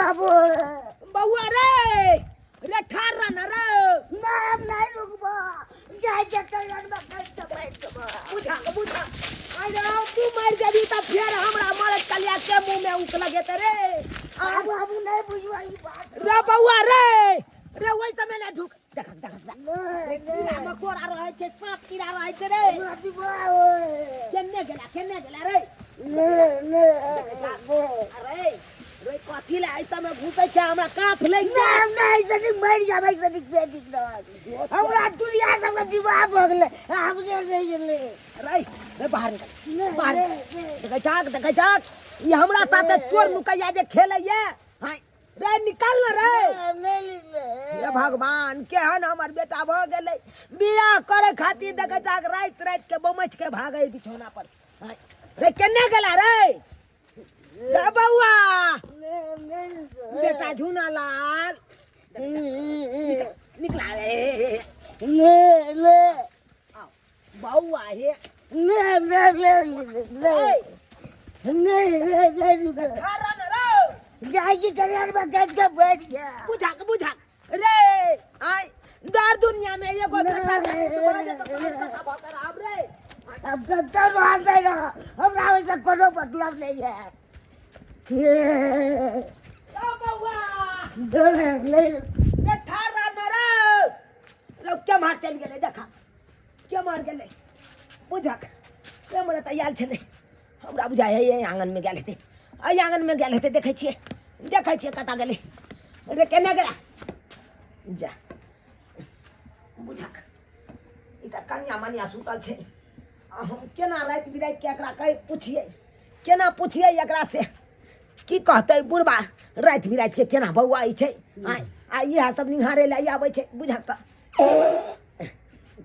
बाबू। बौआ रे, रे ठार रह ना रे। ना, हम नहीं रुकबो, जाय जतै अनबा कहि के बैठ जेबो। बुझा बुझा, आइ रे, तू मरि जेबही तऽ फेर हमरा मरत कलिया के मुँह में उक लगेतै रे। बाबू, हम नहीं बुझबो ई बात। रे बौआ रे, रे ओहि समय ने ढुक, देख देख देख। नहीं, कीड़ा नहीं। मकोड़ा रहै छै, साँप कीड़ा रहै छै रे। हमरा विवाह होय। केने गेला, केने गेला रे? नहीं, नहीं। अरे रे, कथी ले एहि सबमे घुसै छै? हमरा काँप लागि नहीं, हम नहीं, ऐसे मरि जाबै, ऐसे बेटी रहत। हमरा दुनिया सबके विवाह भऽ गेलै, हमरे नहि गेलै। रे रे, बाहर निकल। नहीं, बाहर। नहीं, नहीं। देखै छाक, देखै छाक, ई हमरा साथे चोर नुकैया जे खेलैया। हाँ रे, निकल न रे। नहीं निकले। हे भगवान, केहन हमर बेटा भऽ गेलै? बियाह करे खातिर देखै छाक राति राति के बमच के भागै बिछौना पर। हाँ, रे केने गेला रे? रे बौआ। नहीं, नहीं निकले। बेटा झूना लाल, निकला रे। नहीं, नहीं। बौआ हे। नहीं, नहीं, नहीं, नहीं। नहीं, नहीं, नहीं निकले। खरा न रे। जाइ छी टरियार में गज के बैठ गया। बुझा के बुझा रे, आय दर दुनिया में एगो बेटा के कुछ भऽ जेतौ तऽ हम कथा भऽ के रहब रे? अब कत्ता मान जाए ना, हमरा वैसा कोनो मतलब नहीं है। ये ओ बौआ। ले। रे ठारा न रे, लोग के मार चलि गेलै? देखा के मार गेलै। बुझक के मरे तऽ आयल छलै। हमरा बुझाइ है एहि आङनमे गेल हेतै, एहि आङनमे गेल हेतै। देखै छियै, देखै छियै कतऽ गेलै रे, केने गेला। जा बुझक, ई तऽ कनिया मनिया सुतल छै। आ हम केना राति बिरातिके एकरा कहि पुछियै, केना पुछियै एकरा से? की कहतै बुढ़बा राति बिरातिके केना बौआ ई छै? आँय, आ इएह सब निहारे लए आबै छै। बुझक तऽ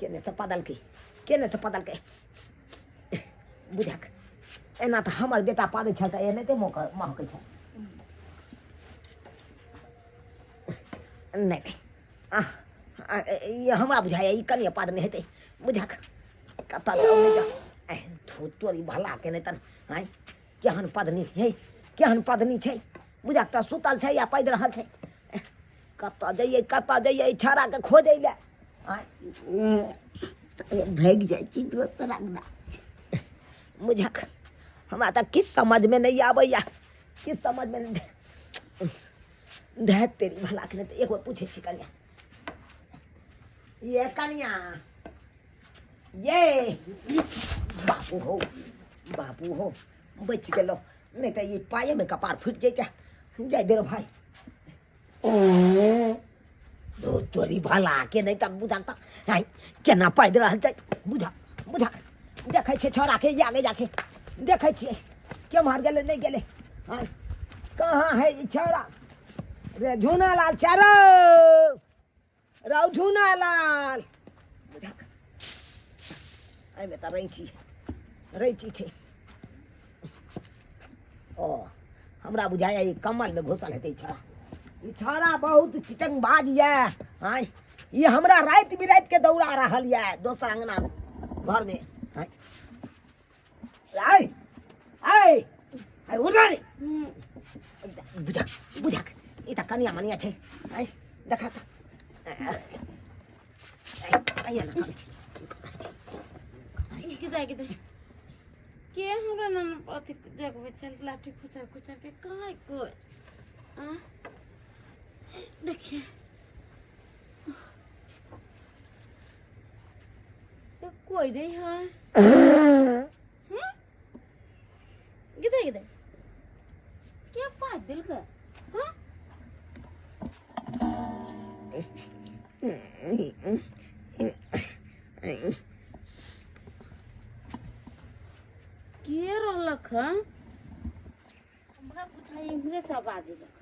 केने से पदलकै, केने से पदलकै। बुझक, एना तऽ हमर बेटा पादै छल तऽ एनाहिते महकै छल। नहि नहि, आह, आ, ई हमरा बुझाइए ई कनिए पाद नहि हेतै। बुझक, कतऽ जाउ नहि जाउ। एह, थू तोरी भला के नहि तऽ। आँय, केहन पदनी है, केहन पदनी छै। बुझक तऽ सुतल छै या पैद रहल छै। एह, कतऽ जइयै, कतऽ जइयै छौड़ाके खोजै लए? आँय, भागि जाइ छी दोसर अंगना। बुझक, हमरा तऽ किछु समझमे नहि आबैया, किछु समझमे नहि। धैत तेरी भला के नहि तऽ एक बेर पूछै छी कनिया। ये कनिया, ये बापू हो, बापू हो, बचि गेलो, नहि तऽ ई पायेमे कपार फुटि जैते। जाय दे रो भाई। धो तोरी भला के नहि तऽ। बुझा तऽ आइ केना पादि रहल छै। बुझा बुझा, देखै छियै छौड़ाके आगे जाके देखै छियै केम्हर गेलै, नहि गेलै। आँय, कहाँ है ई छौड़ा रे? झूना लाल चारो रौ, झूना लाल। बुझा, एहिमे तऽ रैची रैची छै। ओ हमरा बुझाइए ई कमलमे घुसल हेतै ई छौड़ा। ई छौड़ा बहुत चिटंगबाज यऽ। आँय, ई हमरा राति बिराति के दौड़ा रहल यऽ दोसर अंगना घरमे। आँय आय आय आय, उठ रे। बुझक बुझक, ई तऽ कनिया मनिया छै। आँय, देखा तऽ। आइ ना करै छै। किदा किदा के हमरा नाम अथी जगबै छल लाठी खुचर खुचर के? कहाँ कोइ आ देखिए तो कोई नहीं है। हम्म? किधर किधर क्या पात दिल का? हाँ, के रहलक हँ? हमरा बुझाइ इम्हरे से आवाज एलक।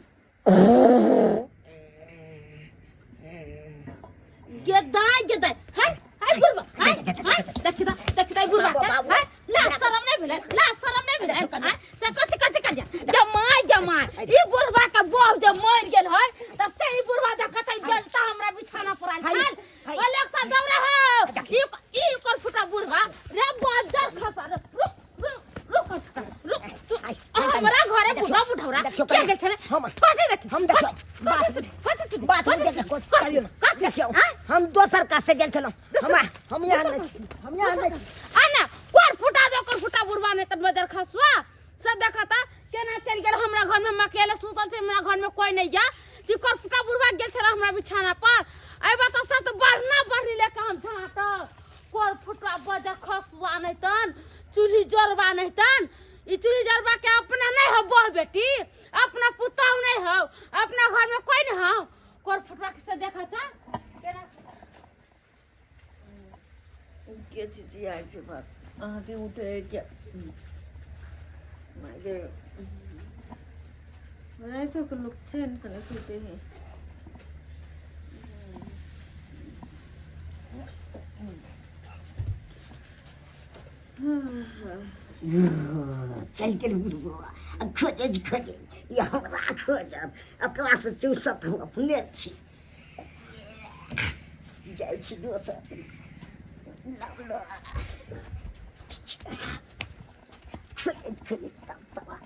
गेदाय गेदाय, हाय हाय बुढ़बा, हाय हाय, देखि दा, देखि दा बुढ़बा के, हाय ला शरम नहीं भेलै, ला शरम नहीं भेलै। हाय से कथि कथि कर जमाय जमाय, ई बुढ़बा के बहू जे मरि गेल है त से ई बुढ़बा देखत है जनता हमरा बिछाना पर आयल छल। बोले एक साथ दौड़ा हो, ई ई कर फुटा बुढ़बा रे, बजर खसा रे। रुक रुक रुक रुक तू। हमरा घरे बुढ़ा बुढ़ौरा के गेल छलै? हम कथी देखी हम देखियौ बात कथी कथी सुनी बात बुझे के कोशिश करियौ ना देखियौ हम दोसर काज से गेल छलहुँ हमरा हम यहाँ नहि छी हम यहाँ नहि छी आना कोर फुटा दो कोर फुटा बुढ़वा ने त मजर खसुआ से देखता केना चलि गेल हमरा घर में हम अकेले सुतल छै हमरा घर में कोई नहीं या ती कोर फुटा बुढ़वा गेल छला हमरा बिछाना पर अइबा तो सत बढ़ना बढ़नी लेके हम झाँटब कोर फुटवा बजर खसुआ नहीं तन चूल्ही जरबा नहीं तन ई चूल्ही जरबा के अपना नहीं हो बह बेटी अपना पुतहु नहीं हो अपना घर में कोई नहीं हो कोर फुटवा के से देखता केना के चिचियाइ छै बाप अहाँके उठै के माय रातिके लोक चैनसँ नहि सुतै है। चलि गेल बुढ़बो आ खोजै खोजै ई हमरा खोजत ओकरासँ चूसत हम अपने छी जाइ छी दोसर खोजैत खोजैत तब तबाह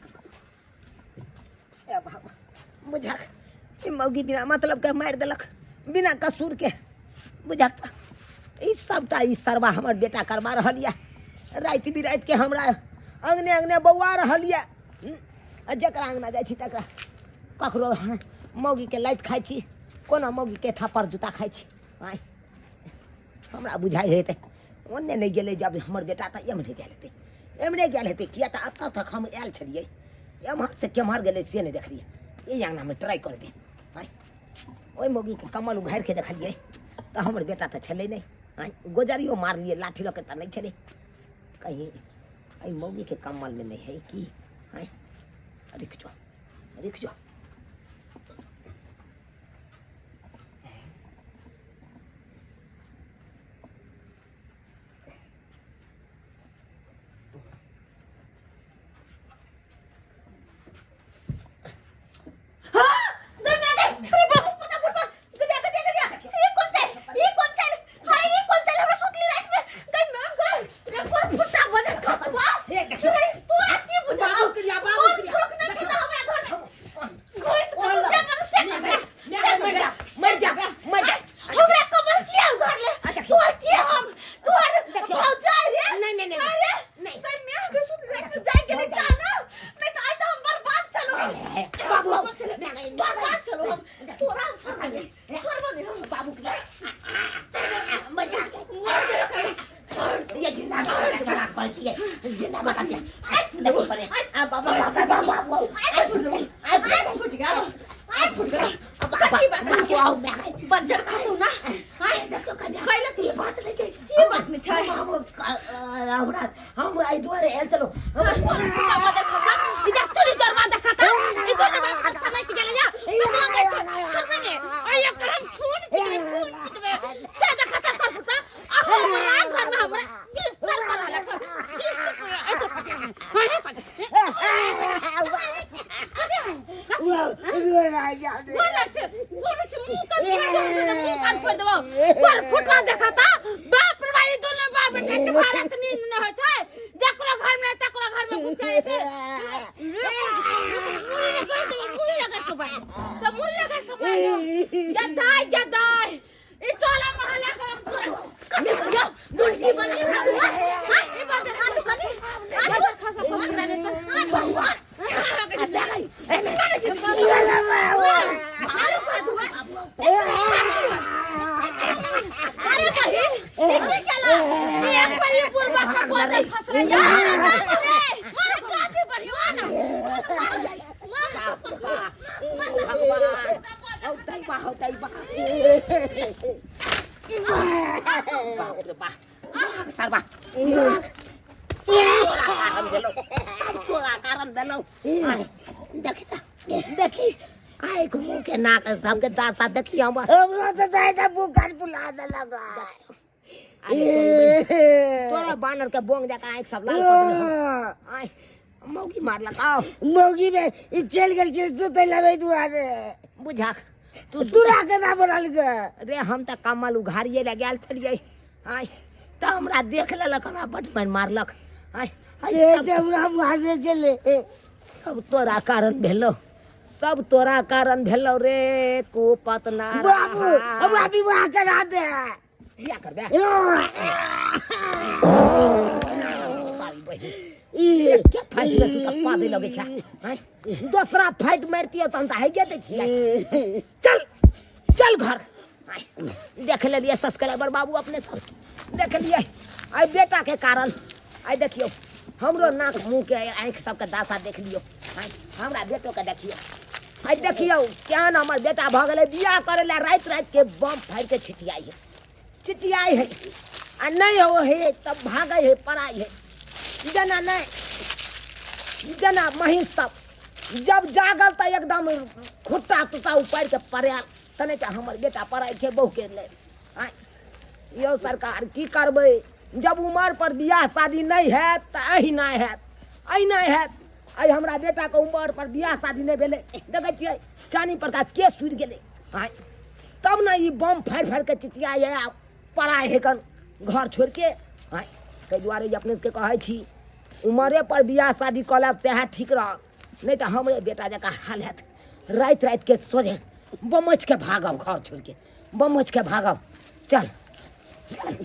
ए बाबा बुझक ई मौगी बिना मतलब के मारि देलक बिना कसूर के बुझक तऽ ई सबटा ई सरवा हमर बेटा करवा रहल यऽ राति बिराति के हमरा अंगने अंगने बौआ रहल यऽ आ जकरा अंगना जाइ छी तकरा ककरो मौगीके लाति खाइ छी कोनो मौगीके थापड़ जूता खाइ छी आँय हमरा बुझाइ हेतै ओन्ने नहि गेलै जब हमर बेटा तऽ एम्हरे गेल हेतै एम्हरे गेल हेतै किया तऽ एतऽ तक हम आयल छलियै एम्हरसँ केम्हर गेलै से नहि देखलियै एहि अङ्गनामे ट्राइ कऽ दे आँय ओहि मौगीके कमल उघारिके देखलियै तऽ हमर बेटा तऽ छलै नहि आँय गोजरियो मारलियै लाठी लऽ के तऽ नहि छलै कहीं एहि मौगीके कमलमे नहि है की आँय रुकि जो रुकि जो हमरा कमर किया उघारले तोहर के हम तोहर भौजाई रे नहीं नहीं नहीं अरे नहीं। मैं मैं के सुत रात में जाय गेलै ता ना नहीं तो आई तो हम बर्बाद चलो बाबू बर्बाद चलो हम तोरा हम छोड़बो नहीं छोड़बो नहीं हम बाबू के मर जा मर जेबे करी ये जिंदा बता कॉल किए जिंदा बता दिया देखो परे आ बाबा बाबा बाबा आई फुट गई आई फुट गया आई फुट गया कथी बात बाबू आओ मैं बज्जर खसू ना अरे देखो कन्या कैला तू ये बात नहीं छै ई बात नहीं छै बाबू हमरा हम एहि दुआरे आयल चलो बज्जर खसला इधर चोरी दरवा देखता ई दोनों बाप का समय गेले या हमरा के छोड़बे ने आ ये करम खून पीटबे खून पीटबे से देखता कर फुटा आ हमरा घर में हमरा बिस्तर पर रहला बिस्तर पर ए तो बोला छे सुन छे मुंह कान फोड़ देबो मुंह कान फोड़ देबो पर फुटवा देखता बाप रे भाई दोनों बाप बेटा के भारत नींद न होय छै जकरो घर में तकरो घर में घुस जाय छै मुरी लगा देबो मुरी लगा के बाय सब मुरी लगा के बाय जदाई जदाई ई टोला मोहल्ला के कथि करियो मुर्गी बनी हां ई बात हाथ कनी हाथ खसा खसा ने तो अरे बहिन ई की केला एक बार ये बुढ़वा का गोदर फंस रहा है मारे काटी पर ना बाप रे बाप सरबा तोरा कारण भेलौ तोरा कारण भेलौ देखी त देखी आइ मुँह के नाक सबके दासा देखी हमर हमरा तऽ दाइ तऽ बुखार बुला देलक तोरा बानर के बोंग जकाँ आँखि सब लाल कऽ देने हौ। आँखि मौगी मारलक आओ मौगी में ई चलि गेल छै सुतै लए दुआरे बुझक तू तोरा केना बोलल गे रे हम तऽ कमल उघारिए लए गेल छलियै आँय तऽ हमरा देख लेलक हमरा बड मारि मारलक आँय आँय, ए सब तऽ हमरा मारने छलै सब तोरा कारण भेलौ सब तोरा कारण भेलौ रे कुपत ना बाबू हमरा विवाह करा दे। बियाह करबे? बाबी बहिन ई के फाइट में तू तऽ पादे लगै छै आँय? दोसरा फाइट मारितियै तहन तऽ हैगे दै छियै। चल चल घर। आँय, देख लेलियै सब्सक्राइबर बाबू, अपने सब देख लियै। आइ बेटाके कारण आइ देखियौ हमरो नाक मुँहके आँखि सबके दासा देख लियौ। आँय, हमरा बेटोके देखियौ, आइ देखियौ केहन हमर बेटा भऽ गेलै। बियाह करै लए राति रातिके बम फाड़िके छिचियाइ है, चिचियाइ है, आ नहि हो है तब भागै है, पड़ाइ है जेना नहि जेना महींस सब। जब जागल तऽ एकदम खुट्टा तुट्टा उपाड़ि के पड़ायल तने तऽ हमर बेटा पड़ाइ छै बहुके लेल। आँय यौ सरकार, की करबै? जब उमर पर बियाह शादी नहि हैत तऽ अहिना हैत, अहिना हैत। आइ हमरा बेटाके उमर पर बियाह शादी नहि भेलै, देखै छियै चानी परका केस उड़ि गेलै। आँय तब ने ई बम फाड़ि फाड़ि के चिचियाइ है आ पड़ाइ है कन घर छोड़ि के। आँय ताहि दुआरे ई अपने सबके कहै छी, उमरे पर बियाह शादी कऽ लेब सएह ठीक रहत, नहि तऽ हमरे बेटा जकाँ हाल हैत। राति राति के सोझे बमचि के भागब, घर छोड़ि के बमचि के भागब। चल चल।